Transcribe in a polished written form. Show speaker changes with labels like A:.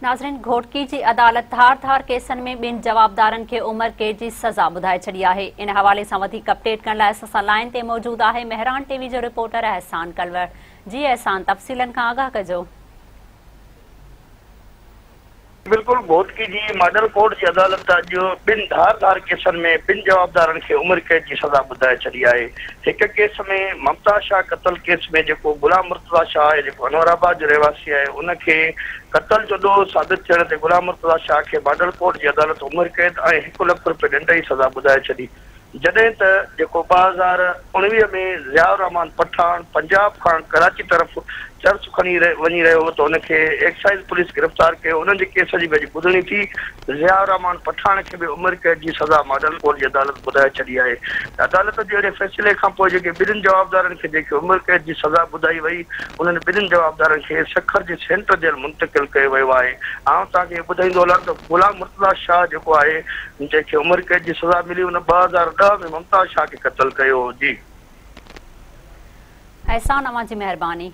A: ناظرين گهوٽڪي جي عدالت ڌار ڌار ڪيسن ۾ ٻن جوابدارن کي عمر قيد جي سزا ٻڌائي ڇڏي آهي ان حوالي سان وڌيڪ اپڊيٽ ڪرڻ لاء اسان سان لائين تي موجود آهي مهراڻ ٽي وي جو رپورٽر احسان ڪلوڙ جي احسان تفصيلن کان آگاهه ڪجو.
B: بلڪل گهوٽڪي جي ماڊل ڪورٽ جي عدالت اڄ ٻن ڌار ڌار ڪيسن ۾ ٻن جوابدارن کي عمر قيد جي سزا ٻڌائي ڇڏي آهي. هڪ ڪيس ۾ ممتاز شاهه قتل ڪيس ۾ جيڪو غلام مرتضيٰ شاهه آهي جيڪو انور آباد جو رهواسي آهي ان کي قتل جو ڏوهه ثابت ٿيڻ تي غلام مرتضيٰ شاهه کي ماڊل ڪورٽ جي عدالت عمر قيد ۽ هڪ لک روپيه ڏنڊ جي سزا ٻڌائي ڇڏي. جڏهن ته جيڪو 2019 ۾ ضياء الرحمان پٺاڻ پنجاب کان ڪراچي طرف چرس کڻي وڃي رهيو هو ته ان کي ايڪسائيز پوليس گرفتار ڪيو انهن جي ڪيس جي به اڄ ٻڌڻي ٿي ضياء الرحمان پٺاڻ کي به عمر قيد جي سزا ماڊل ڪورٽ جي عدالت ٻڌائي ڇڏي آهي عدالت جي اهڙي فيصلي کانپوء جيڪي ٻنهين جوابدارن کي جيڪي عمر قيد جي سزا ٻڌائي وئي انهن ٻنهين جوابدارن کي سکر جي سينٽر جيل منتقل ڪيو ويو آهي آئون توهان کي اهو ٻڌائيندو هلان ته غلام مرتضيٰ شاهه جيڪو آهي جنهن کي عمر قيد جي سزا ملي ان 2010 ۾ ممتاز شاهه کي قتل ڪيو هو جي.
A: احسان اوهان جي مهرباني.